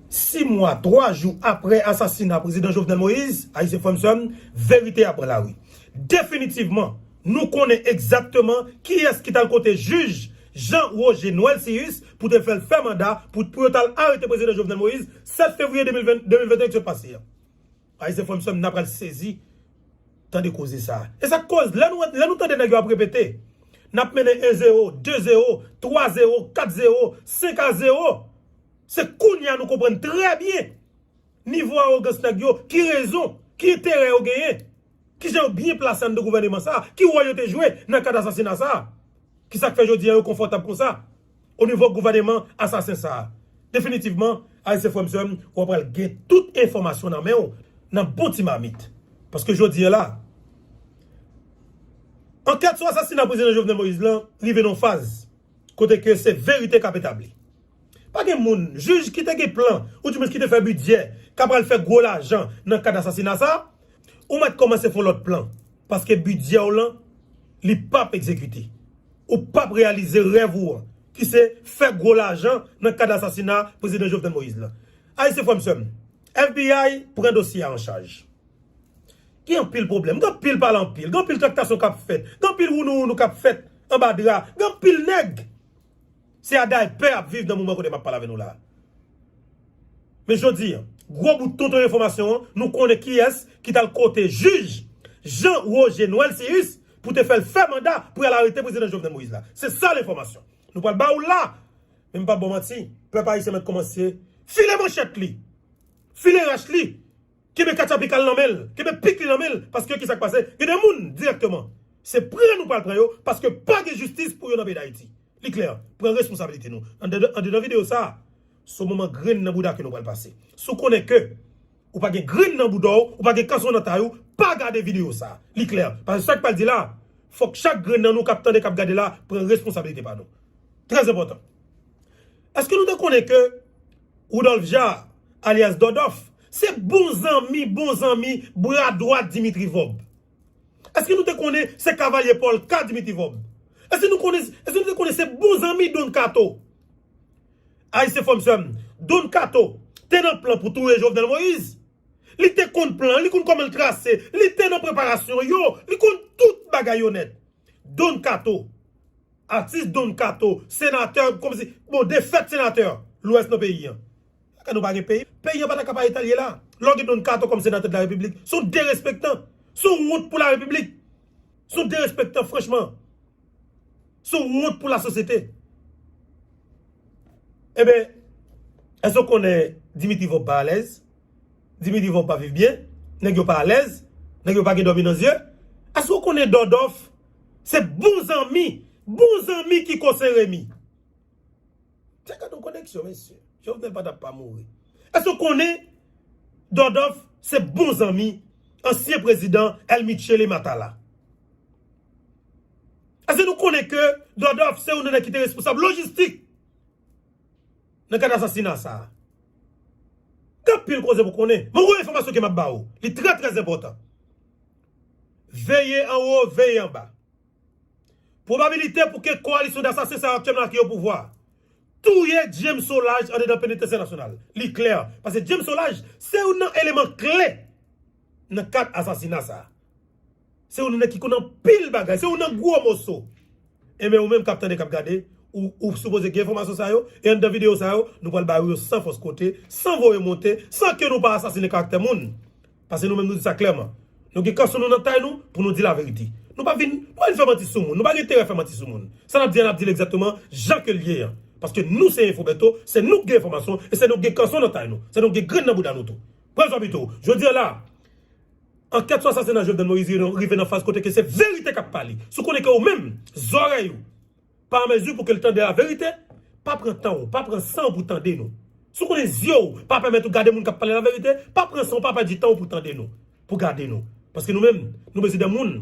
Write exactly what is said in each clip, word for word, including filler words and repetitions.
Sis mwa, twa jou apre asasina prezidan Jovenel Moïse, Ayisyen frè m sè m, verite a pran lari. Definitivman, nou konnen egzakteman kiyès ki t al kote jij Jean Roger Noël Cius pou te fè l fè manda pou, pou yo t al arete prezidan Jovenel Moïse sèt fevriye de mil ven, de mil venteyen ki sot pase a. Ayisyen frè m sè m, n a pral sezi tande koze sa. E sa k koz, lè nou, lè nou tande nèg yo ap repete, n ap mennen en zewo, de zewo, twa zewo, kat zewo, senk a zewo. Se kounye a nou konprann trè byen nivo awogans nèg yo, ki rezon, ki enterè yo genyen, kijan yo byen plase anndan gouvèneman sa, ki wòl yo te jwe nan kad asasina sa. Ki sa k fè jodi a yo konfòtab konsa o nivo gouvèneman asasen sa a? Definitivman, Ayisyen frè m sè m, w ap pral gen tout enfòmasyon nan men w nan bon ti mamit. Paske jodi a la, ankèt sou asasina prezidan Jovenel Moïse lan rive nan yon faz kote ke se verite k ap etabli. Pa gen moun, jij ki te gen plan, oudimwens ki te fè bidjè, k ap pral fè gwo lajan nan kad asasina sa, ou mèt kòmanse fè yon lòt plan. Paske bidjè w lan, li p ap egzekite. Ou p ap reyalize rèv ou an, ki se fè gwo lajan nan kad asasina prezidan Jovenel Moïse lan. Ayisyen frè m sè m, F B I pran dosye a an chaj. Gen anpil pwoblèm, gen anpil pale anpil, gen anpil traktasyon k ap fèt, gen anpil wounou wounou k ap fèt anba dra, gen anpil nèg. Se a daypè ap viv nan moman kote m ap pale avè nou la. Men jodi a, gwo bout tonton enfòmasyon an, nou konnen kiyès ki t al kote jij Jean Roger Noël Cius pou te fè l fè manda pou y al arete prezidan Jovenel Moïse la. Se sa lenfòmasyon. Nou pral ba ou l la. Men m p ap ba w manti, pèp ayisyen mèt kòmanse file manchèt li, file rach li, kenbe katchapik al nan men l, kenbe pik li nan men l, paske ki sa k pase? Gen de moun dirèkteman, se pran nou pral pran yo, paske pa gen jistis pou yo nan peyi Dayiti. Li klè, pran responsablite nou. Andedan, andedan videyo sa a, se yon moman grenn nan bouda ke nou pral pase. Si w konnen ke ou pa gen grenn nan bouda w, ou pa gen kanson nan tay ou, pa gade videyo sa a. Li klè, paske sa k pral di la, fòk chak grenn nan nou k ap tande, k ap gade la, pran responsablite pa nou. Trè enpòtan. Èske nou te konnen ke Rudolph Jaar, alyas Dòdòf, se bon zanmi, bon zanmi, bra dwat Dimitri Vòb? Èske nou te konnen se kavalye pòlka Dimitri Vòb? Èske nou konnen, èske nou te konnen se bon zanmi Don Kato? Ayisyen frè m sè m, Don Kato te nan plan pou touye Jovenel Moïse. Li te konn plan, li konn kòman l trase, li te nan preparasyon yo, li konn tout bagay yo nèt. Don Kato, atis Don Kato, senatè, kòmsi, bon, defèt senatè Lwès nan peyi an. Kan nou pa gen peyi, peyi an pa ta ka pa eta l ye la. Lè w gen Don Kato kòm senatè de la repiblik, se yon derespektan, se yon wont pou la repiblik. Se yon derespektan, franchman. Se yon wont pou lasosyete. Eben, èske w konnen Dimitri Vòb pa alèz? Dimitri Vòb pa viv byen? Nèg yo pa alèz? Nèg yo pa gen dòmi nan zye? Èske w konnen Dòdòf se bon zanmi, bon zanmi Kiko Sen Remi? Tchè, gade yon koneksyon, mesye. Jovenel pa t ap pa mouri. Èske w konnen Dòdòf se bon zanmi ansyen prezidan El Michele Matala? Èske nou konnen ke Dòdòf se youn nan nèg ki te responsab lojistik nan kad asasina sa a? Gen anpil koze pou konnen. Men yon enfòmasyon ke m ap ba ou. Li trè, trè enpòtan. Veye anwo, veye anba. Pwobabilite pou ke kowalisyon dasasen sa yo aktyèlman la ki o pouvwa touye James Solages andedan Penitansye Nasyonal. Li klè, paske James Solages se youn nan eleman kle nan kad asasina sa a. Se youn nan nèg ki konn anpil bagay, se youn nan gwo moso. Enben, ou menm k ap tande, k ap gade, ou, ou sipoze gen enfòmasyon sa yo, e anndan videyo sa yo, nou pral ba ou yo san fòs kote, san voye monte, san ke nou pa asasinen karaktè moun. Paske nou menm nou di sa klèman. Nou gen kanson nou nan tay nou pou nou di laverite. Nou pa vin, nou pa vin fè manti sou moun. Nou pa gen enterè fè manti sou moun. Sa n ap di a, n ap di l egzakteman jan ke l ye an. Paske nou se Info Bertho, se nou k gen enfòmasyon e se nou k gen kanson nan tay nou. Se nou k gen grenn nan bouda nou tou. Pran zò pito. Jodi a la, ankèt sou asasina Jovenel Moïse rive nan faz kote ke se verite k ap pale. Si w konnen ke ou menm, zòrèy ou pa an mezi pou ke l tande laverite, pa pran tan w, pa pran san w pou tande nou. Si w konnen zye w pa pèmèt ou gade moun k ap pale laverite, pa pran san w, pa pèdi tan w pou tande nou, pou gade nou. Paske nou menm, nou bezwen de moun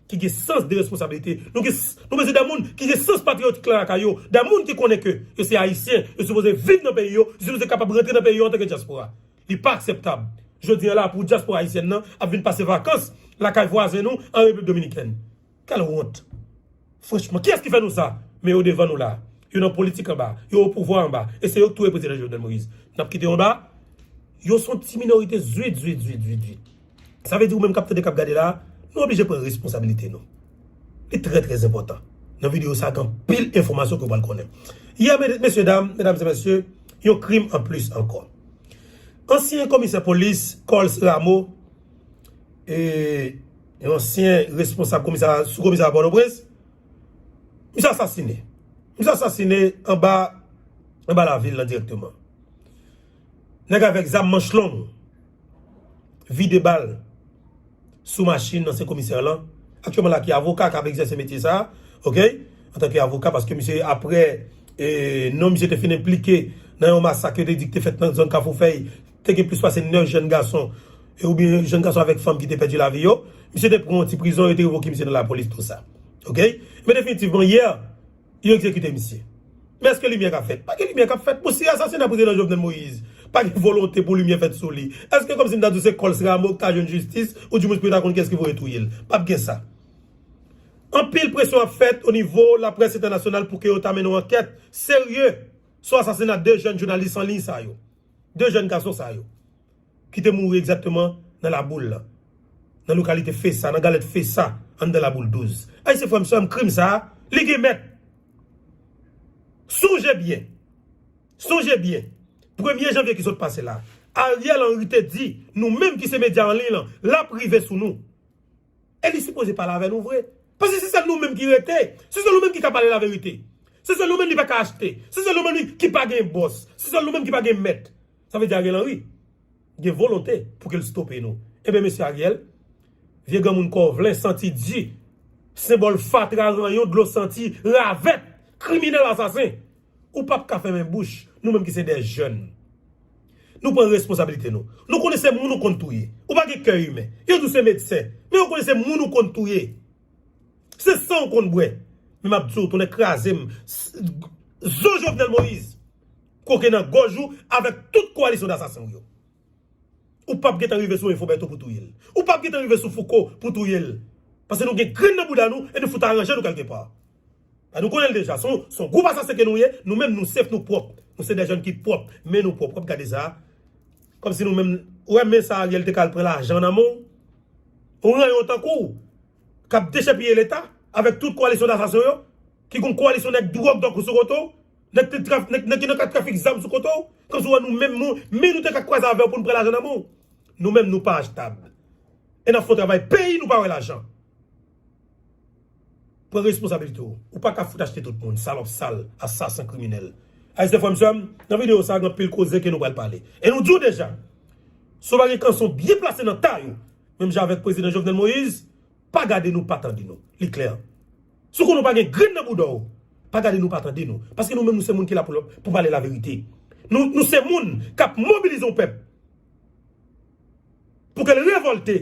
ki gen sans de responsablite. Nou gen, nou bezwen de moun ki gen sans patriyotik lan lakay yo, de moun ki konnen ke yo se Ayisyen, yo sipoze viv nan peyi yo, yo sipoze kapab rantre nan peyi yo antanke dyaspora. Li pa akseptab. Jodi a la, pou dyaspora ayisyèn nan ap vin pase vakans lakay vwazen nou an Repiblik Dominikèn. Kèl wont! Franchman, kiyès ki fè nou sa? Men yo devan nou la. Yo nan politik anba. Yo o pouvwa anba. E se yo k touye prezidan Jovenel Moïse. N ap kite yo anba. Yo se yon ti minorite zwit, zwit, zwit, zwit, zwit. Sa vle di ou menm k ap tande, k ap gade la, nou oblije pran responsabilite nou. Li trè, trè enpòtan. Nan videyo sa, gen anpil enfòmasyon ke w pral konnen. Yè, me-, mesye dam, medam e mesye, yon krim anplis ankò. Ansyen komisè polis, Coles Rameau, e, yon ansyen responsab komisè, sou komisè Pòtoprens, misye asasine. Misye asasine anba, anba lavil lan dirèkteman. Nèg avèk zam manch long vide bal sou machin ansyen komisè lan. Aktyèlman la ki avoka k ap egzèse metye sa, oke? Antanke avoka, paske misye apre, e, non misye te fin enplike nan yon masak yo te di ki te fèt nan zòn Kafou Fèy, te gen plis pase nèf jèn gason, e, oubyen jèn gason avèk fanm ki te pèdi lavi yo. Misye te pran yon ti prizon, yo te revoke misye nan lapolis, tou sa. Oke? Men definitivman, yè, yo egzekite misye. Men èske limyè k ap fèt? Pa gen limyè k ap fèt. Bon, si asasina prezidan Jovenel Moïse, pa gen volonte pou limyè fèt sou li, èske kòmsi m ta di w se Coles Rameau ki ta jwenn jistis, oudimwens pou yo ta konn kiyès ki voye touye l? P ap gen sa. Anpil presyon ap fèt o nivo laprès entènasyonal pou ke yo ta mennen yon ankèt serye sou asasina de jèn jounalis an liy sa yo. De jèn gason sa yo ki te mouri egzakteman nan Laboul lan, nan lokalite Fesa, nan galèt Fesa, anndan Laboul douz. Ayisyen, frè m, sè m, krim sa a, li gen mèt. Sonje byen. Sonje byen. Premye janvye ki sot pase la, Ariel Henry te di, nou menm ki se medya an liy lan, l ap rive sou nou. E li sipoze pale avè nou vre. Paske se sèl nou menm ki rete. Se sèl nou menm ki ka pale laverite. Se sèl nou menm li pa ka achte. Se sèl nou menm li ki pa gen bòs. Se sèl nou menm ki pa gen mèt. Sa vle di Ariel Henry gen volonte pou ke l stope nou. Ebyen, mesye Ariel, vye granmoun kòvlen, santi di, senbòl fatra, ranyon, dlo santi, ravèt, kriminèl, asasen. Ou p ap ka fèmen bouch, nou menm ki se de jèn. Nou pran responsabilite nou. Nou konnen se moun ou konn touye. Ou pa gen kè imen. Yo di w se medsen, men yo konnen se moun ou konn touye. Se san w konn bwè. Men m ap di w, tonnè kraze m, s-, zo Jovenel Moïse koke nan gòj ou avèk tout kowalisyon dasasen w yo. Ou p ap gentan rive sou Info Bertho pou touye l. Ou p ap gentan rive sou Fouco pou touye l. Paske nou gen grenn nan bouda nou e nou fout aranje nou kèlkepa. Sa nou konnen l deja. Se yon, se yon gwoup asasen ke nou ye. Nou menm, nou safe, nou pwòp. Nou se de jèn ki pwòp. Men nou pwòp. W ap gade sa. Kòmsi nou menm, ou wè men sa Ariel te ka al pran lajan nan men w. Yon ranyon tankou w k ap dechèpiye Leta avèk tout kowalisyon dasasen yo, ki gon kowalisyon nèg dwòg dòk sou kote w, nèg te traf-, nèg, nèg ki nan ka trafik zam sou kote w, kòmsi w wè nou menm, nou, men nou te ka kwaze avè w pou n pran lajan nan men w. Nou menm, nou pa achtab. E n ap fè yon travay peyi, nou pa wè lajan. Pran responsablite w. Ou pa ka fout achte tout moun, salòp sal, asasen, kriminèl. Ayisyen, frè m, sè m, nan videyo sa, gen anpil koze ke nou pral pale. E nou di w deja, si w pa gen kanson byen plase nan tay ou, menm jan avèk prezidan Jovenel Moïse, pa gade nou, pa tande nou. Li klè. Si w konnen w pa gen grenn nan bouda w, pa gade nou, pa tande nou. Paske nou menm, nou se moun ki la pou, pou pale laverite. Nou, nou se moun k ap mobilize yon pèp pou ke l revòlte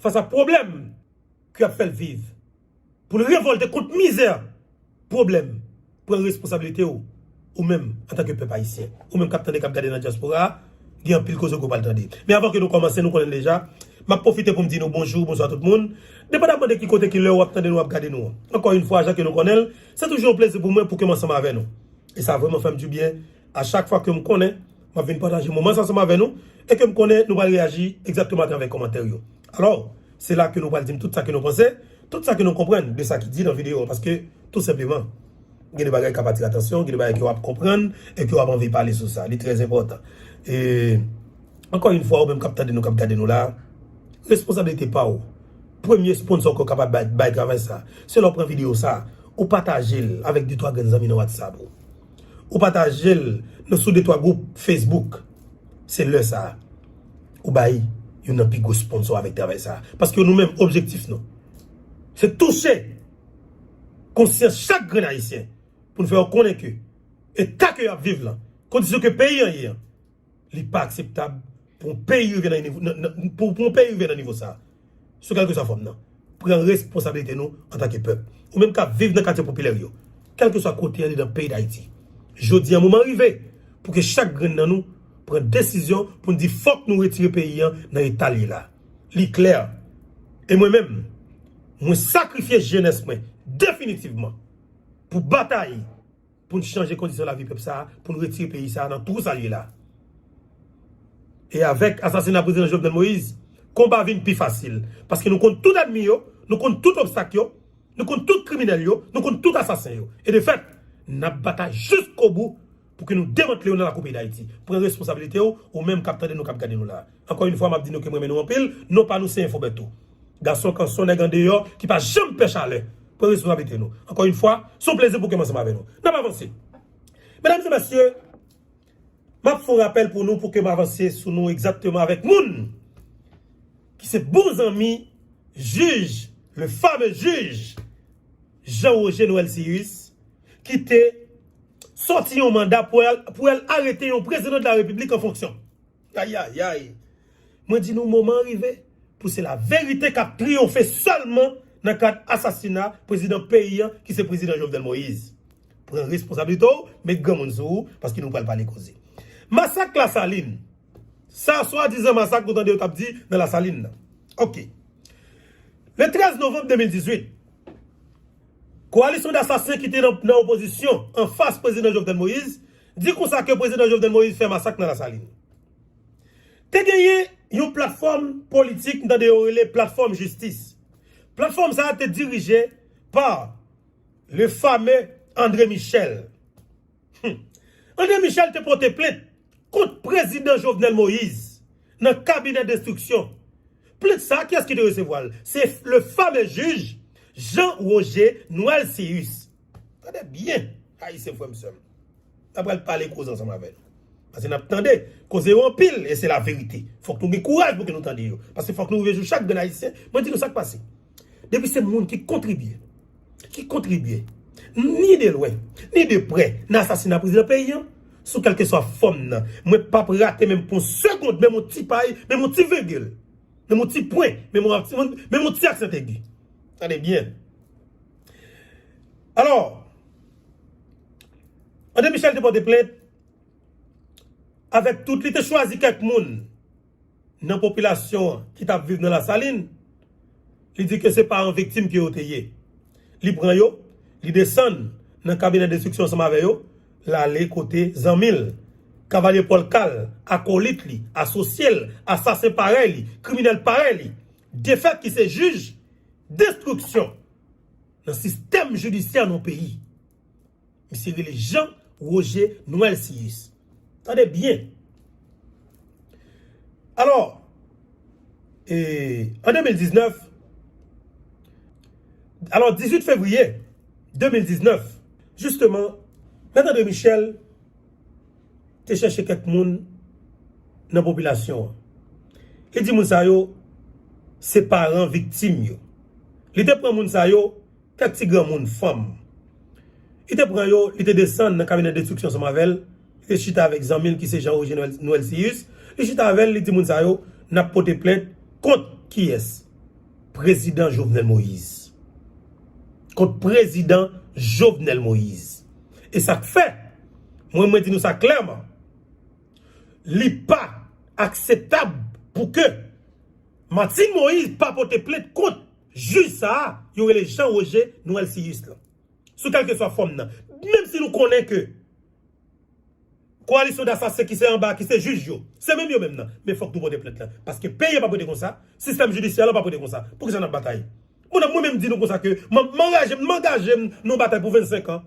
fas a pwoblèm ki ap fè l viv, pou l revòlte kont mizè, pwoblèm. Pran responsablite w, ou menm, antanke pèp ayisyen. Ou menm k ap tande, k ap gade nan dyaspora a, gen anpil koze ke w pral tande. Men avan ke nou kòmanse, nou konnen l deja, m ap pwofite pou m di nou bonjou, bonswa tout moun. Depandamman de ki kote, ki lè w ap tande nou, w ap gade nou an. Ankò yon fwa, jan ke nou konnen l, se toujou yon plezi pou mwen pou ke m ansanm avè nou. E sa vrèman fè m dibyen. A chak fwa ke m konnen m ap vin pataje moman sa ansanm avè nou, e ke m konnen nou pral reyaji egzakteman atravè kòmantè yo. Alò, se la ke nou pral di m tout sa ke nou panse, tout sa ke nou konprann de sa ki di nan videyo an, paske, tou senpleman, gen de bagay k ap atire atansyon, gen de bagay ke w ap konprann, e ke w ap anvi pale sou sa. Li trè enpòtan. E, ankò yon fwa, ou menm k ap tande nou, k ap gade nou la, responsablite pa w. Premye sponsò ke w kapab bay, bay travay sa, se lè w pran videyo sa, ou pataje l avèk de twa grenn zanmi nan WhatsApp ou. Ou pataje l nan sou de twa gwoup Facebook. Se lè sa a, ou bay youn nan pi gwo sponsò avèk travay sa a. Paske nou menm, objektif nou, se touche konsyans chak grenn ayisyen pou n fè yo konnen ke eta ke y ap viv lan, kondisyon ke peyi an ye an, li pa akseptab pou yon peyi rive nan nivo, nan, nan, pou, pou yon peyi rive nan nivo sa a. Sou kèlkeswa fòm nan, pran responsablite nou antanke pèp. Ou menm k ap viv nan katye popilè yo, kèlkeswa kote andedan peyi Dayiti, jodi a moman rive pou ke chak grenn nan nou pran desizyon pou n di fòk nou retire peyi an nan eta l ye la. Li klè. E mwen menm, mwen sakrifye jenès mwen definitivman pou batay pou n chanje kondisyon lavi pèp sa a, pou n retire peyi sa a nan twou sa l ye la. E avèk asasina prezidan Jovenel Moïse, konba vin pi fasil. Paske nou konn tout ènmi yo, nou konn tout obstak yo, nou konn tout kriminèl yo, nou konn tout asasen yo. E de fèt, n ap batay jiskobou pou ke nou demantle yo nan lakou peyi Dayiti. Pran responsablite w, ou menm k ap tande nou, k ap gade nou la. Ankò yon fwa, m ap di nou ke m renmen nou anpil. Non pa nou se Enfo Bèto. Gason kanson, nèg andeyò, ki pa janm pè chalè. Pran responsablite nou. Ankò yon fwa, se yon plezi pou ke m ansanm avè nou. N ap avanse. Medam e mesye, m ap fè yon rapèl pou nou, pou ke m avanse sou nou egzakteman, avèk moun ki se bon zanmi jij, le fameux jij Jean Roger Noël Cius, ki te sòti yon manda pou al, pou al arete yon prezidan de la repiblik an fonksyon. Ayayay. Mwen di nou, moman an rive pou se laverite k ap triyonfe sèlman nan kad asasina prezidan peyi an, ki se prezidan Jovenel Moïse. Pran responsablite w, met granmoun sou ou, paske nou pral pale koze. Masak Lasalin. Sa swadizan masak nou tande yo t ap di nan Lasalin nan. Ok. Le trèz novanm de mil dizuit, kowalisyon dasasen ki te nan, nan opozisyon anfas prezidan Jovenel Moïse di konsa ke prezidan Jovenel Moïse fè masak nan Lasalin. Te genyen yon platfòm politik, m tande yo rele platfòm jistis. Platfòm sa a te dirije pa le fameux André Michel. Hmm. André Michel te pote plent kont prezidan Jovenel Moïse nan kabinè denstriksyon. Plent sa, kiyès ki te resevwa l? Se le fameux jij Jean Roger Noël Cius. Tande byen, Ayisyen frè m sè m. N ap pral pale koze ansanm avè nou. Paske n ap tande koze yo anpil, e se laverite. Fòk nou gen kouraj pou ke nou tande yo. Paske fòk nou rive sou chak grenn Ayisyen. Mwen di nou sa k pase. Depi se moun ki kontribye, ki kontribye, ni de lwen, ni de prè, nan asasina prezidan peyi an, sou kèlkeswa fòm nan, mwen p ap rate menm pou yon segond, menm yon ti pay, menm yon ti vigil, menm yon ti pwen, menm yon, menm yon ti aksan egi. Tande byen. Alò, André Michel te pote plent avèk tout, li te chwazi kèk moun nan popilasyon an ki t ap viv nan Lasalin, li di ke se paran viktim ke yo te ye. Li pran yo, li desann nan kabinè denstriksyon ansanm avè yo, l ale kote zanmi l, kavalye Pòl Kal, akolit li, asosye l, asasen parèy li, kriminèl parèy li, de fèt ki se jij denstriksyon nan sistèm jidisyè nan peyi. Misye rele Jean Roger Noël Cius. Tande byen. Alò, e, an de mil diznèf, alò, dizuit fevriye de mil diznèf, jisteman, Mèt André Michel te chèche kèk moun nan popilasyon an. Li di moun sa yo se paran viktim yo. Li te pran moun sa yo, kèk ti granmoun, fanm. Li te pran yo, li te desann nan kabinè denstriksyon ansanm avè l, li te chita avèk zanmi l ki se Jean Roger Noël, Noël Cius. Li chita avè l, li di moun sa yo, n ap pote plent kont kiyès? Prezidan Jovenel Moïse. Kont prezidan Jovenel Moïse. E sa k fè, mwen, mwen di nou sa klèman, li pa akseptab pou ke Martine Moïse pa pote plent kont jij sa a, yo rele Jean Roger Noël Cius lan. Sou kèlkeswa fòm nan. Menm si nou konnen ke kowalisyon dasasen ki se anba, ki se jij yo, se menm yo menm nan. Men fòk nou pote plent lan. Paske peyi an p ap rete konsa, sistèm jidisyè lan p ap rete konsa. Poukisa n ap batay? Mwen, mwen menm di nou konsa ke m, m angaje m, m angaje m nan yon batay pou vennsenk an.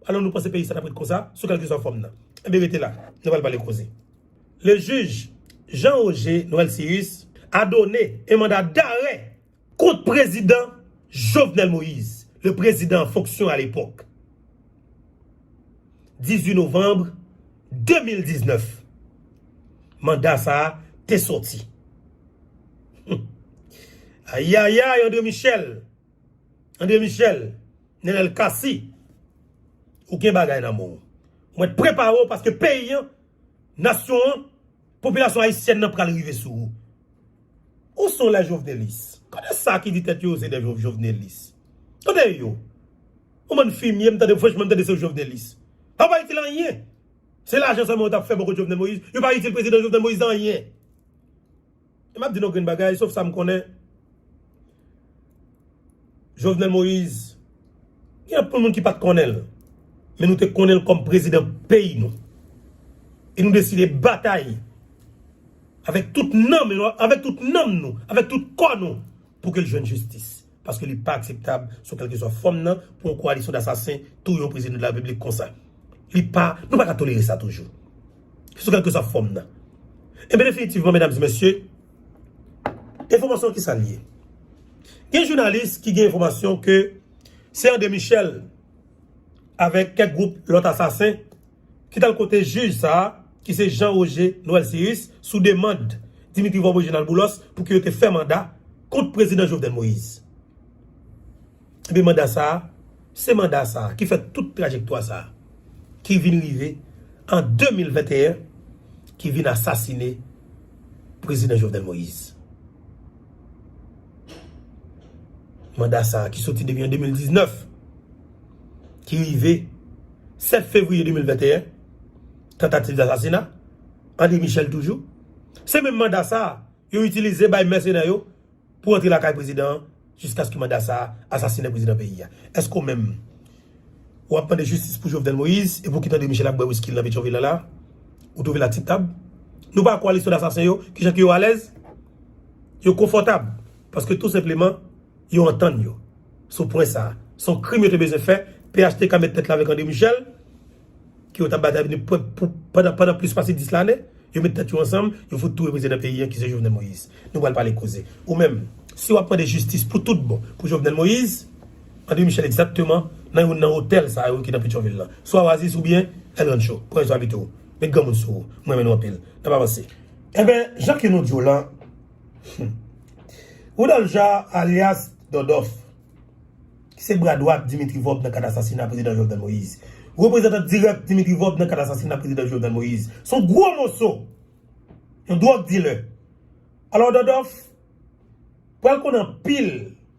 Alò nou panse peyi sa t ap ret konsa, sou kèlkeswa fòm nan? Enben rete la, nou pral pale koze. Le jij Jean Roger Noël Cius a donné un mandat d'arrêt kont prezidan Jovenel Moïse, le président en fonction à l'époque. Dizuit novanm de mil diznèf, manda sa a te sòti. Ayayay, André Michel. André Michel, Nenel Cassy, ou gen bagay nan men w. Mwen prepare w paske peyi an, nasyon an, popilasyon ayisyèn nan pral rive sou ou. Ou se yon lè jovenelis. Kote sa ki di tèt yo se de jo-, jovenelis? Kote yo? Yon bann fimye, m tande, franchman, m tande se jovenelis. Sa pa itil anyen. Se lajan sèlman yo t ap fè bò kot Jovenel Moïse. Yo pa itil prezidan Jovenel Moïse anyen. E m ap di nou grenn bagay, sof sa m konnen. Jovenel Moïse, gen anpil moun ki pa t konnen l, men nou te konnen l kòm prezidan peyi nou. E nou deside batay avèk tout nanm nou, avèk tout nanm nou, avèk tout kò nou, pou ke l jwenn jistis. Paske li pa akseptab, sou kèlkeswa fòm nan, pou yon koalisyon dasasen touye yon prezidan de la repiblik konsa. Li pa, nou pa ka tolere sa toujou. Sou kèlkeswa fòm nan. Ebyen, definitivman, medam e mesye, enfòmasyon ki sa l ye? Gen jounalis ki gen enfòmasyon ke se André Michel avèk kèk gwoup lòt asasen ki t al kote jij sa a, ki se Jean Roger Noël Cyrus, sou demann Dimitri Vorbe, Reginald Boulos, pou ke yo te fè manda kont prezidan Jovenel Moïse. Ebyen, manda sa a, se manda sa a ki fè tout trajektwa sa a, ki vin rive an de mil venteyen, ki vin asasine prezidan Jovenel Moïse. Manda sa a ki soti depi an de mil diznèf, ki rive sèt fevriye de mil venteyen, tantativ dasasina, André Michel toujou. Se menm manda sa a yo itilize bay mèsenè yo pou antre lakay prezidan an, jiskaske manda sa a asasinen prezidan peyi a. Èske w menm, w ap mande jistis pou Jovenel Moïse e pou kite André Michel ap bwè wiski l nan Petyonvil la la? Ou twouve l akseptab? Nou pa kwè a listwa dasasen yo, kijan ke yo alèz? Yo konfòtab. Paske tou senpleman, yo antann yo sou pwen sa a. Se yon krim yo te bezwen fè. P H T K met tèt la avèk André Michel, ke yo t ap batay pou, pou, pandan, pandan plis pase dis lane. Yo met tèt yo ansanm, yo fout touye prezidan peyi a ki se Jovenel Moïse. Nou pral pale koze. Ou menm, si w ap mande jistis pou tout bon pou Jovenel Moïse, André Michel egzakteman nan youn nan otèl sa yo ki nan Petyonvil la. Swa Oasis oubyen El Rancho. Pran swen abite w. Met granmoun sou ou. Mwen renmen nou anpil. N ap avanse. Enben, jan ke nou di w lan, Rudolphe Jaar alyas Dòdòf, ki se bra dwat Dimitri Vorbe nan kad asasina prezidan Jovenel Moïse. Reprezantan dirèk Dimitri Vorbe nan kad asasina prezidan Jovenel Moïse. Se yon gwo moso. Yon dwòg dilè. Alò, Dòdòf pral konnen anpil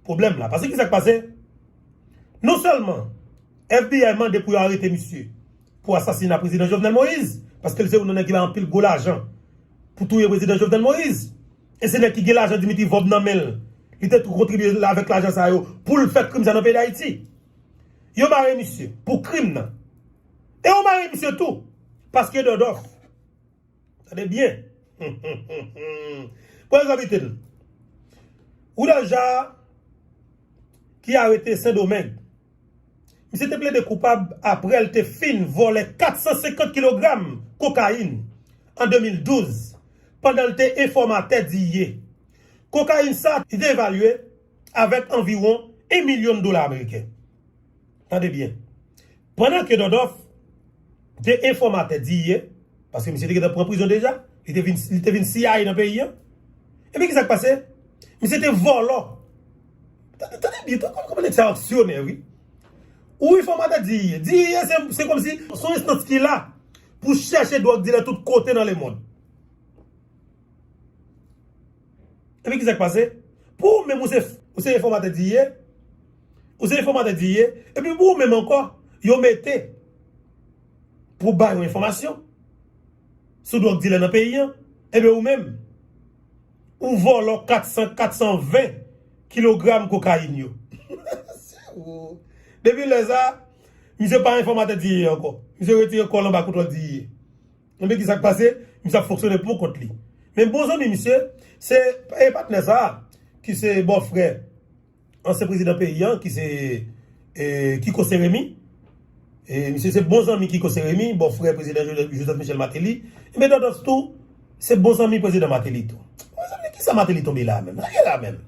pwoblèm la. Paske ki sa k pase? Non sèlman F B I mande pou yo arete misye pou asasina prezidan Jovenel Moïse, paske l se youn nan nèg ki bay anpil gwo lajan pou touye prezidan Jovenel Moïse. E se nèg ki gen lajan Dimitri Vorbe nan men l. Li te tou kontribye avèk lajan sa yo pou l fè krim sa nan peyi Dayiti. Yo mare misye pou krim nan. E yo mare misye tou paske Dòdòf. Tande byen. Pran egzanp, Rudolphe Jaar, ki arete Sendomeng. Misye te plede koupab apre l te fin vòlè kat san senkant kilogram kokayin an de mil douz, pandan l te enfòmatè D E A. Kokayin sa a te evalye avèk anviwon yon milyon dola ameriken. Tande byen. Pandan ke Dòdòf te enfòmatè D E A, paske misye te gentan pran prizon deja, li te vin, li te vin C I A nan peyi a. Ebyen, ki sa k pase? Misye te vòlò. Tande, tande byen, tande kòman nèg sa yo aksyonè, wi. Ou enfòmatè D E A. D E A, se, se kòmsi se yon enstans ki la pou chèche dwòg dilè tout kote nan lemonn. Epi ki sa k pase? Pou ou menm, ou se, ou se enfòmatè D E A, ou se enfòmatè D E A, epi pou ou menm ankò, yo mete pou bay yon enfòmasyon sou dwòg dilè nan peyi a, ebyen ou menm, ou vòlò kat san, kat san ven kilogram kokayin yo. Depi lè sa, misye pa enfòmatè D E A ankò. Misye retire kò l anba kontwòl D E A. Ebyen, ki sa k pase? Misye ap fonksyone pou kont li. Men bon zanmi misye, se, e, patnè sa a, ki se bòfrè ansyen prezidan peyi a, ki se, e, Kiko Seremi. E, misye se bon zanmi Kiko Seremi, bòfrè prezidan Joseph, Joseph Michel Martelly. Ebyen, Dòdòf tou, se bon zanmi prezidan Martelly tou. Bon zanmi, kisa Martelly tonbe la menm? Sa gen la menm?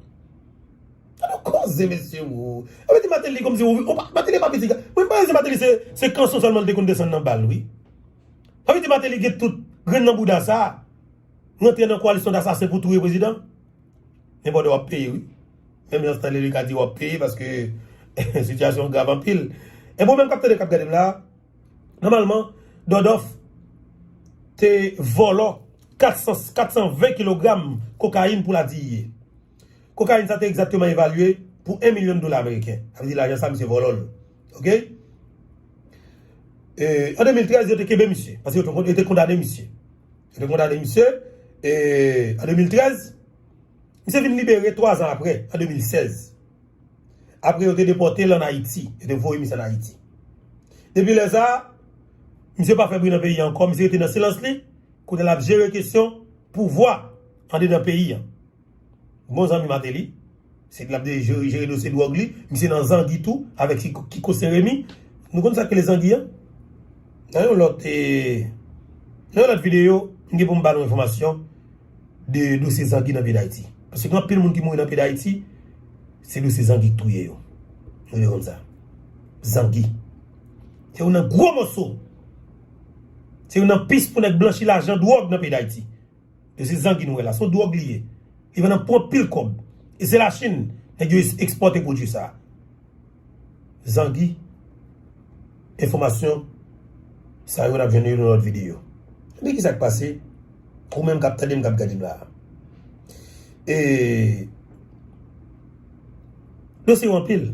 Sa nou koze, mesye, ou. Sa vle di Martelly kòmsi ou, ou pa, Martelly pa piti. Mwen pa di Martelly se, se kanson sèlman l te konn desann nan bal, wi. Sa vle di Martelly gen tout grenn nan bouda sa a, rantre nan koalisyon dasasen pou touye prezidan. Men Bòdè w ap peye, wi. Menm jan Stanley Lucas di w ap peye paske sitiyasyon an grav anpil. E bon, menm k ap tande, k ap gade m la, nòmalman, Dòdòf te vòlò kat san, kat san ven kilogram kokayin pou la D E A. Kokayin sa te egzakteman evalye pou yon milyon dola ameriken. Sa vle di lajan sa, misye vòlò l. Oke? E, an de mil trèz, yo te kenbe misye, paske yo te, yo te kondane misye. Yo te kondane misye, e, an de mil trèz, misye vin libere twa zan apre, an de mil sèz. Apre, yo te depòte l ann Ayiti. Yo te voye misye ann Ayiti. Depi lè sa a, misye pa fè bri nan peyi a ankò, misye rete nan silans li, kote l ap jere kesyon pouvwa andedan peyi a. Bon zanmi Martelly, se l ap de jere, jere dosye dwòg li, misye nan zangi tou, avèk Kiko, Kiko Saint-Remy. Nou konn sa k rele zangi a? Nan yon lòt, e, nan yon lòt videyo, m gen pou m ba nou enfòmasyon de dosye zangi nan peyi Dayiti. Paske gen anpil moun ki mouri nan peyi Dayiti, se dosye zangi k touye yo. Nou rele konn sa. Zangi. Se youn nan gwo mòso. Se youn nan pis pou nèg blanchi lajan dwòg nan peyi Dayiti. Dosye zangi nou wè la. Se yon dwòg li ye. Li vann pou anpil kòb. E se Lachin, nèg yo ekspòte pwodui sa. Zangi, enfòmasyon, sa yo n ap jwenn yo nan lòt videyo. Men ki sa k pase? Ou menm k ap tande m, k ap gade m la. E dosye yo anpil.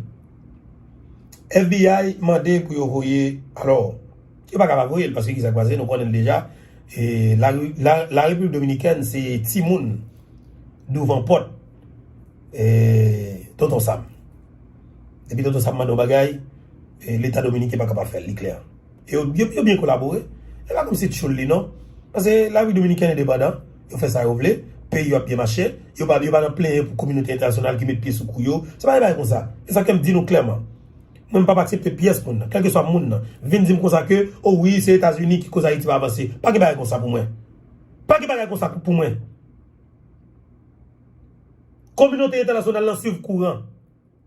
F B I mande pou yo voye, alò, yo pa ka pa voye l, paske ki sa k pase, nou konnen l deja. E la, la, la Repiblik Dominikèn se timoun douvan pòt, e, Tonton Sam. Depi Tonton Sam mande yon bagay, e, Leta dominiken pa kapab fè l, li klè. E yo, yo, yo byen kolabore. E pa kòmsi tchoul li non. Paske Repiblik Dominikèn endepandan, yo fè sa yo vle, peyi yo ap byen mache, yo pa, yo pa nan plenyen pou kominote entènasyonal ki met pye sou kou yo. Se pa de bagay konsa. E sa ke m di nou klèman. Mwen, m p ap aksepte pyès moun nan, kèlkeswa moun nan, vin di m konsa ke, o wi, se Etazini ki koz Ayiti pa avanse. Pa gen bagay konsa pou mwen. Pa gen bagay konsa pou mwen. Kominote entènasyonal lan swiv kouran.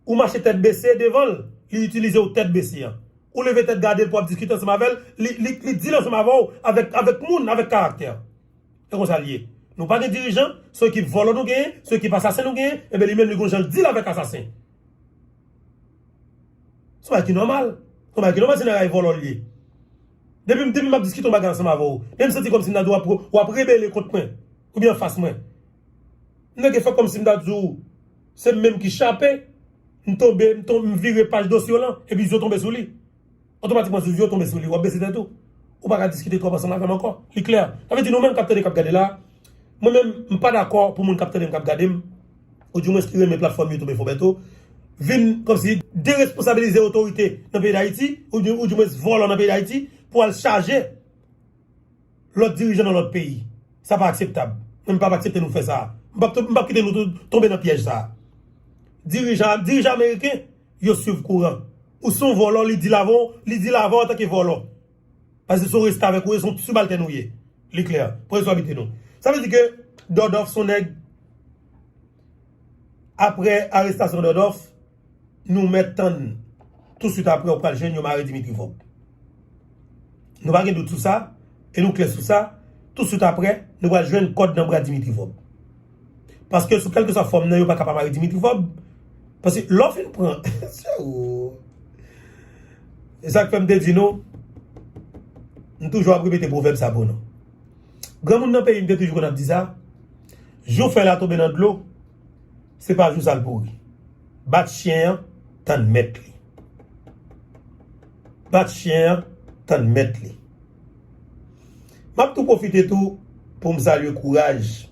Ou mache tèt bese devan l, li itilize w tèt bese an. Ou leve tèt gade l pou w ap diskite ansanm avè l, li, li, li deal ansanm avè w, avèk, avèk moun, avèk karaktè. E konsa l ye. Nou pa gen dirijan, se yon ekip vòlò nou genyen, se yon ekip asasen nou genyen, enben li menm li gon jan l deal avèk asasen. Se yon bagay ki nòmal. Se yon bagay ki nòmal, se nan ray vòlò l ye. Depi, depi m ap diskite yon bagay ansanm avè w, men m santi kòmsi m ta di w ap, w ap rebele kont mwen, oubyen anfas mwen. M te gen fè kòmsi m ta di w, se m menm ki chape, m tonbe, m ton-, m vire paj dosye w lan, epi zye w tonbe sou li. Otomatikman, zye w tonbe sou li, w ap bese tèt ou. Ou pa ka diskite twòp ansanm avè m ankò. Li klè. Sa vle di nou menm k ap tande, k ap gade la, mwen menm, m pa dakò pou moun k ap tande m, k ap gade m, oudimwens ki renmen platfòm YouTube Info Bertho, vin kòmsi deresponsabilize otorite nan peyi Dayiti, oudimwens vòlò nan peyi Dayiti, pou al chaje lòt dirijan nan lòt peyi. Sa pa akseptab. Mwen, m p ap aksepte nou fè sa. M p ap, m p ap kite nou tou tonbe nan pyèj sa. Dirijan, dirijan ameriken, yo swiv kouran. Ou se yon vòlò, li deal avè w, li deal avè w antanke vòlò. Paske se yon restavèk ou ye, se yon sibaltèn ou ye. Li klè. Pran swen biten nou. Sa vle di ke Dòdòf se yon nèg, apre arestasyon Dòdòf, nou mèt tann, touswit apre, ou pral jwenn yo mare Dimitri Vorbe. Nou pa gen dout sou sa, e nou klè sou sa, touswit apre, nou pral jwenn kòd nan bra Dimitri Vorbe. Paske sou kèlkeswa fòm nan, yo pa ka pa mare Dimitri Vorbe. Paske lè w fin pran, se ou. E sa k fè m te di nou, m toujou ap repete pwovèb sa pou nou. Granmoun nan peyi m te toujou konn ap di sa, jou fèy la tonbe nan dlo, se pa jou sa l pouri. Bat chen an, tann mèt li. Bat chen an, tann mèt li. M ap tou pwofite tou pou m salye kouraj,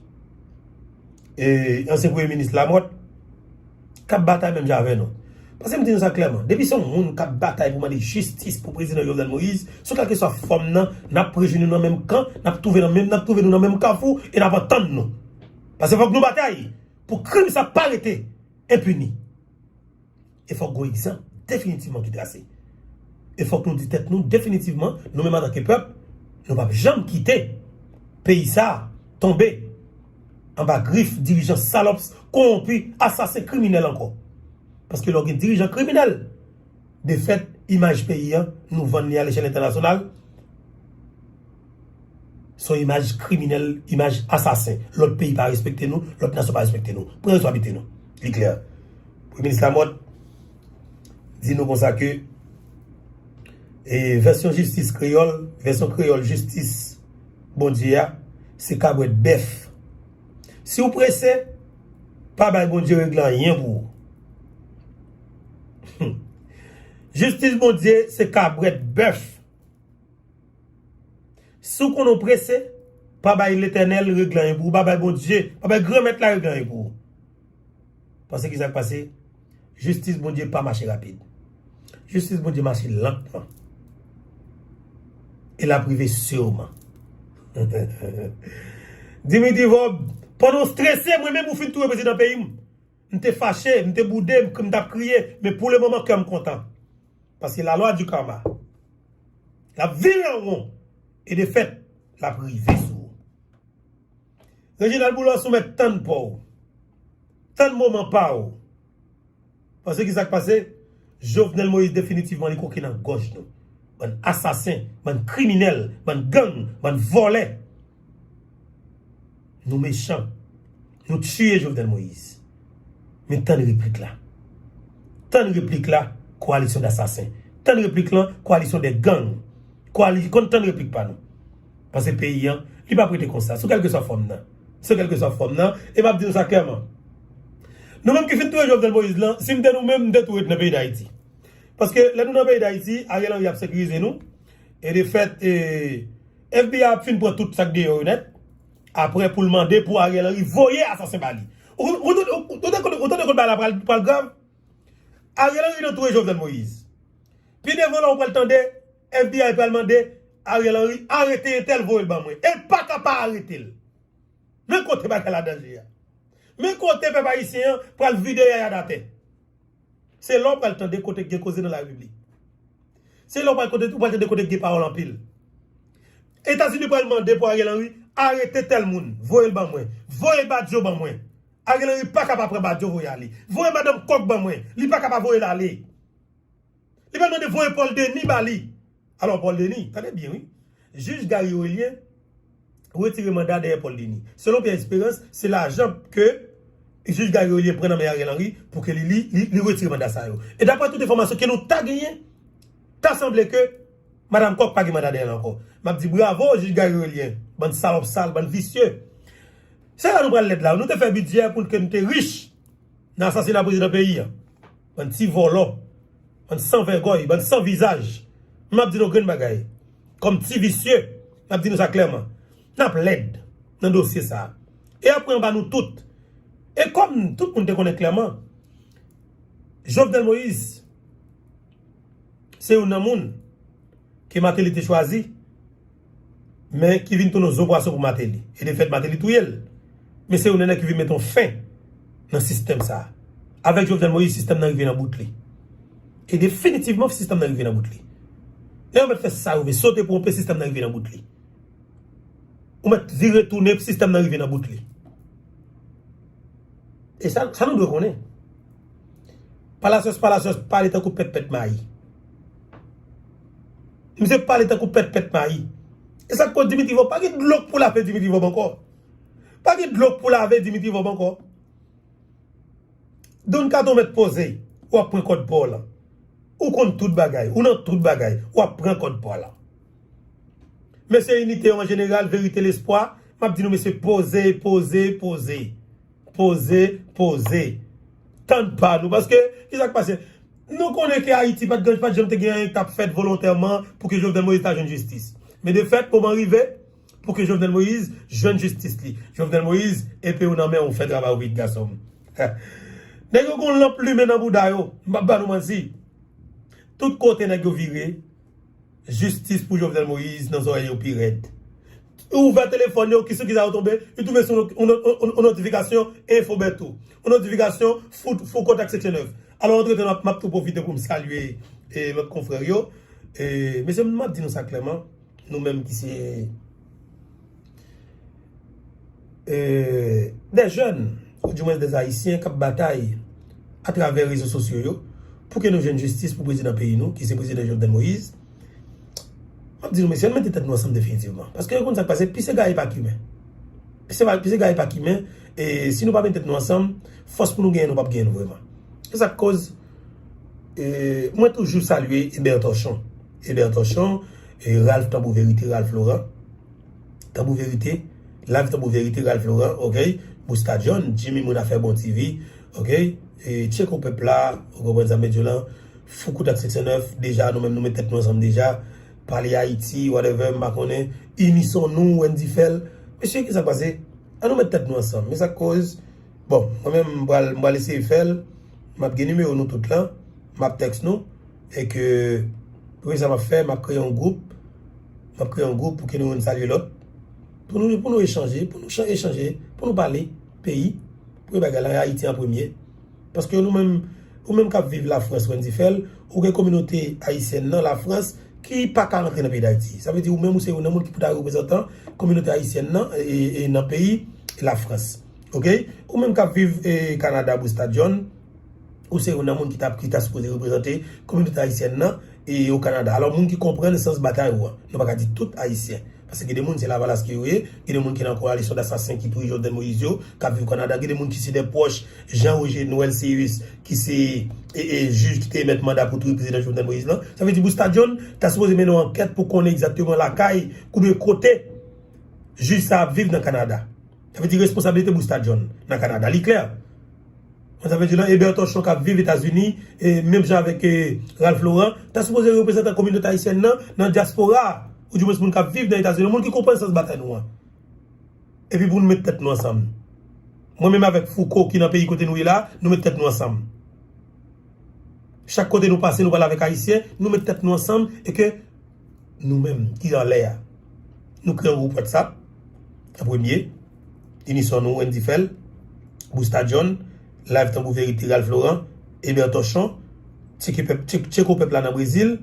e, ansyen premye minis Lamothe, k ap batay menm jan avè nou. Paske m di nou sa klèman, depi se yon moun k ap batay pou mande jistis pou prezidan Jovenel Moïse, sou kèlkeswa fòm nan, n ap rejwenn nou nan menm kan, n ap twouve nan menm, n ap twouve nou nan menm kafou, e n ap antann nou. Paske fòk nou batay pou krim sa pa rete enpini. E fòk gon egzanp definitivman ki trase. E fòk nou di tèt nou definitivman, nou menm antanke pèp, nou p ap janm kite peyi sa a tonbe anba grif dirijan salòp, kowonpi, asasen, kriminèl ankò. Paske lè w gen dirijan kriminèl, defèt, imaj peyi an, nou vann li alechèl entènasyonal. Se yon imaj kriminèl, imaj asasen. Lòt peyi pa respekte nou, lòt nasyon pa respekte nou. Pran responsabilite nou. Li klè. Premye minis Lamothe di nou konsa ke, e, vèsyon jistis kreyòl, vèsyon kreyòl jistis Bondye a, se kabwèt bèf. Si w prese, pa bay Bondye regle anyen pou ou. Jistis Bondye se kabwèt bèf. Si w konnen w prese, pa bay Letènèl regle anyen pou ou, pa bay Bondye, pa bay Granmèt la regle anyen pou ou. Paske ki sa k pase? Jistis Bondye pa mache rapid. Jistis Bondye mache lantman. E l ap rive siman. Dimitri Vorbe, Pandan w strese, mwen menm ou fin touye prezidan peyi m. M te fache, m te boude, m, m t ap kriye, men pou le moman kè m kontan. Paske la lwa di karma. L ap vire an won. E defèt, l ap rive sou ou. Reginald Boulos, ou mèt tann pa w. Tann moman pa w. Paske ki sa k pase? Jovenel Moïse definitivman li koke nan gòj nou. Bann asasen, bann kriminèl, bann gang, bann vòlè. Nou mechan. Nou tiye Jovenel Moïse. Men tann replik la. Tann replik la, koalisyon dasasen. Tann replik lan, koalisyon de gang. Koali, konn tann replik pa nou. Paske peyi an, li p ap rete konsa. Sou kèlkeswa fòm nan. Sou kèlkeswa fòm nan. E m ap di nou sa klèman. Nou menm ki fin touye Jovenel Moïse lan, si m te nou menm, m te tou ret nan peyi Dayiti. Paske lè nou nan peyi Dayiti, Ariel Henry ap sekirize nou. E de fèt, e, F B I ap fin pran tout sa k deyò yo nèt. Apre pou l mande pou Ariel Henry voye asasen ba li. Ou, ou, ou, ou, ou tande kote bagay la pral, pral grav? Ariel Henry nan touye Jovenel Moïse. Pi devan la, ou pral tande, F B I pral mande Ariel Henry, arete entèl, voye l ban mwen. E l pa ka pa arete l. Men kote bagay la danje a. Men kote pèp ayisyen an pral vide yayad atè. Se la w pral tande kote gen koze nan larepiblik. Se la w pral kote, ou pral tande kote gen pawòl anpil. Etazini pral mande pou Ariel Henry arete tèl moun, voye l ban mwen. Voye Badio ban mwen. Ariel Henry pa ka pa pran Badio voye ale. Voye madanm Kòk ban mwen. Li pa ka pa voye l ale. Li pral mande voye Paul Denis ba li. Alò, Paul Denis, tande byen, wi. Jij Gary Relien retire manda dèyè Paul Denis. Selon Pierre Espérance, se lajan ke jij Gary Relien pran nan men Ariel Henry pou ke li, li, li, li retire manda sa yo. E daprè tout enfòmasyon ke nou ta genyen, ta sanble ke Madam Kòk pa gen manda dèyè l ankò. M ap di bravo, jij Gary Relien. Bann salòp sal, bann visye. Se la nou pral lèd la. Nou te fè bidjè pou ke nou te rich nan asasina prezidan peyi a. Bann ti vòlò. Bann san vègòy, bann san vizaj. M ap di nou grenn bagay. Kòm ti visye, m ap di nou sa klèman. N ap lèd nan dosye sa a. E apre anba nou tout. E kòm tout moun te konnen klèman, Jovenel Moïse se youn nan moun ke Martelly te chwazi, men ki vin tounen zo pwason pou Martelly. E de fèt, Martelly touye l. Men se youn nan nèg ki vin mete yon fen nan sistèm sa a. Avèk Jovenel Moïse, sistèm nan rive nan bout li. E definitivman, sistèm nan rive nan bout li. Nèg yo mèt fè sa yo vle, sote pou yon pe, sistèm nan rive nan bout li. Ou mèt vire tounen, sistèm nan rive nan bout li. E sa, sa nou dwe konnen. Palacios, Palacios pale tankou pèt pèt mayi. Misye pale tankou pèt pèt mayi. E sa k koz Dimitri Vorbe, pa gen dlo k pou lave Dimitri Vorbe ankò. Pa gen dlo k pou lave Dimitri Vorbe ankò. Don Kato mèt poze, w ap pran kòd pa w lan. Ou konn tout bagay, ou nan tout bagay, w ap pran kòd pa w lan. Mesye Inite yo an jeneral, Verite Lespwa, m ap di nou mesye poze, poze, poze. Poze, poze. Tann pa nou. Paske, ki sa k pase? Nou konnen ke Ayiti pa t gen, pa t janm te gen anyen k t ap fèt volontèman pou ke Jovenel Moïse ta jwenn jistis. Men de fèt, moman rive pou ke Jovenel Moïse jwenn jistis li. Jovenel Moïse, epe w nan men w, fè travay ou vit, gason m. Nèg yo gon lanp limen nan bouda yo. M p ap ba nou manti. Tout kote nèg yo vire, jistis pou Jovenel Moïse nan zòrèy yo pi rèd. Ou ouvè telefòn yo, ki sou ki sa yo tonbe? Yo tonbe sou yon, yon, yon, yon notifikasyon Info Bertho. Yon notifikasyon Fou, Fou Kontak Seksyon nèf. Alò, antretan, m ap, m ap tou pwofite pou m salye, e, lòt konfrè yo. E, mesye, m ap di nou sa klèman. Nou menm ki se, e, de jèn, oudimwens de Ayisyen k ap batay atravè rezo sosyo yo pou ke nou jwenn jistis pou prezidan peyi nou, ki se prezidan Jovenel Moïse. M ap di nou, mesye, ann mete tèt nou ansanm definitivman. Paske yo konn sa k pase, pise gaye pa kimen. Pise, pise gaye pa kimen, e si nou pa mete tèt nou ansanm, fòs pou nou genyen, nou p ap genyen l vrèman. Se sa k koz, e, mwen toujou salye Eber Torchon. Eber Torchon, e, Ralph Tanbou Verite, Ralph Laurent. Tanbou Verite, Live Tanbou Verite, Ralph Laurent, ok? Busta John, Jimmy Moun Afè Bon T V, ok? E, Tcheko Pèp la, ou konprann sa m vle di w lan? Fou Kontak Seksyon nèf, deja, nou menm nou met tèt nou ansanm deja. Pale Ayiti, whatever, m pa konnen. Inison nou, Wendy Fèl. Mesye, ki sa k pase? Ann nou met tèt nou ansanm. Men sa k koz, bon, mwen menm, m pral, m pral eseye fè l. M ap gen nimewo nou tout lan. M ap tèks nou. E ke, premye sa m ap fè, m ap kreye yon gwoup. M ap kreye yon gwoup pou ke nou youn salye lòt. Pou nou, pou nou echanje, pou nou chan- echanje, pou nou pale peyi, premye bagay la, Ayiti an premye. Paske nou menm, ou menm k ap viv Lafrans, Wendy Phèl, ou gen kominote ayisyèn nan Lafrans ki pa ka rantre nan peyi Dayiti. Sa vle di ou menm ou se youn nan moun ki pou ta reprezantan kominote ayisyèn nan e, e nan peyi Lafrans. Oke? Ou menm k ap viv e, Kanada, Busta John, ou se youn nan moun ki ta, ki ta sipoze reprezante kominote ayisyèn nan e o Kanada. Alò, moun ki konprann sans batay ou an, nou pa ka di tout Ayisyen. Paske gen de moun se Lavalas ki yo ye, gen de moun ki nan koalisyon dasasen ki touye Jovenel Moïse yo, k ap viv Kanada, gen de moun ki se de pwòch Jean Roger Noël Céus, ki se e, e, jij ki te emèt manda pou touye prezidan Jovenel Moïse lan. Sa vle di Busta John ta sipoze mennen yon ankèt pou konnen egzakteman lakay, koubyen kote jij sa ap viv nan Kanada. Sa vle di responsablite Busta John nan Kanada, li klè. Sa vle di la, Eber Torchon k ap viv Etazini, e menm jan avèk e, Ralph Laurent, ta sipoze reprezantan kominote ayisyèn nan, nan dyaspora, oudimwens moun k ap viv nan Etazini, moun ki konprann sans batay nou an. Epi pou nou met tèt nou ansanm. Mwen menm avèk Fouco ki nan peyi kote nou ye la, nou met tèt nou ansanm. Chak kote nou pase, nou pale avèk Ayisyen, nou met tèt nou ansanm e ke nou menm ki anlè a, nou kreye yon gwoup WhatsApp, an premye, Inison nou, Wendy Phèl, Busta John, Live Tanbou Verite, Ralph Laurent, Eber Torchon, Tcheke pèp, Tcheko pèp la nan Brezil,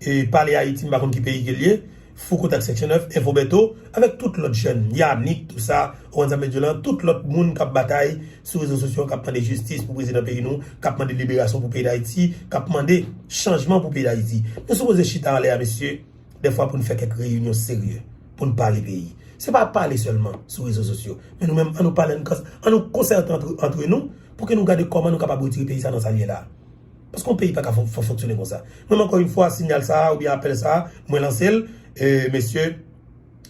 e Pale Ayiti, m pa konn ki peyi ke l ye, Fou Kontak Section nèf, Info Bertho, avèk tout lòt jèn, Yannick, tou sa, Juan Samuel Jolan, tout lòt moun k ap batay sou rezo sosyo k ap mande jistis pou prezidan peyi nou, k ap mande liberasyon pou peyi Dayiti, k ap mande chanjman pou peyi Dayiti. Nou sipoze chita anlè a, mesye, dèfwa pou n fè kèk reyinyon serye, pou n pale peyi. Se pa pale sèlman sou rezo sosyo, men nou menm, an nou pale, an nou konsète antre, antre nou, pou ke nou gade kòman nou kapab retire peyi sa nan sa l ye la. Paske yon peyi pa ka fon- fon- fonksyone konsa. Mwen, ankò yon fwa, siyal sa a, oubyen apèl sa a, mwen lanse l, e, mesye,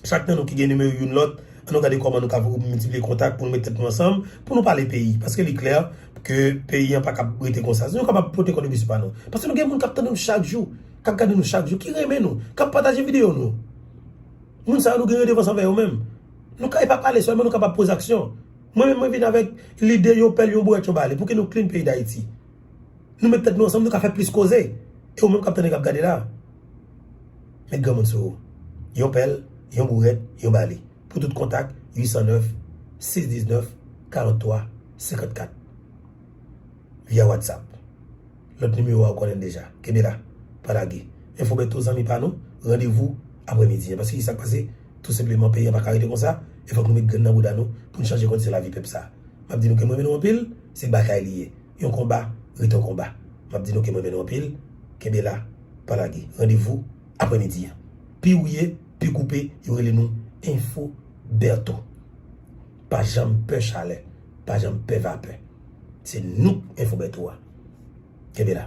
chak nan nou ki gen nimewo youn lòt, an nou gade kòman nou ka miltipliye kontak pou nou met tèt nou ansanm, pou nou pale peyi. Paske li klè ke peyi an pa ka rete konsa. Si nou kapab pote kontribisyon pa nou. Paske nou gen moun k ap tande nou chak jou, k ap gade nou chak jou, ki renmen nou, k ap pataje videyo nou. Moun sa yo nou gen redevans anvè yo menm. Nou ka, e pa pale sèlman, nou kapab poze aksyon. Mwen menm, mwen vin avèk lide yon pèl, yon bourèt, yon bale. Pou ke nou clean peyi Dayiti. Nou met tèt nou ansanm, nou ka fè plis koze. E ou menm k ap tande, k ap gade la, met granmoun sou ou. Yon pèl, yon bourèt, yon bale. Pou tout kontak, uit san nèf, sis diznèf, karanntwa, senkannkat. Via WhatsApp. Lòt nimewo a ou konnen l deja. Kenbe la. Pa lage. Info Bertho, zanmi pa nou, randevou aprèmidi an. Paske ki sa k pase? Tou senpleman, peyi an pa ka rete konsa. E fòk nou met grenn nan bouda nou pou n chanje kondisyon lavi pèp sa. M ap di nou ke mwen renmen nou anpil, se batay li ye. Yon konba, ret yon konba. M ap di nou ke mwen renmen nou anpil, kenbe la, pa lage. Randevou aprèmidi an. Pi wouye, pi koupe, yo rele nou Info Bertho. Pa janm pè chalè, pa janm pè vapè. Se nou k Info Bertho a. Kenbe la.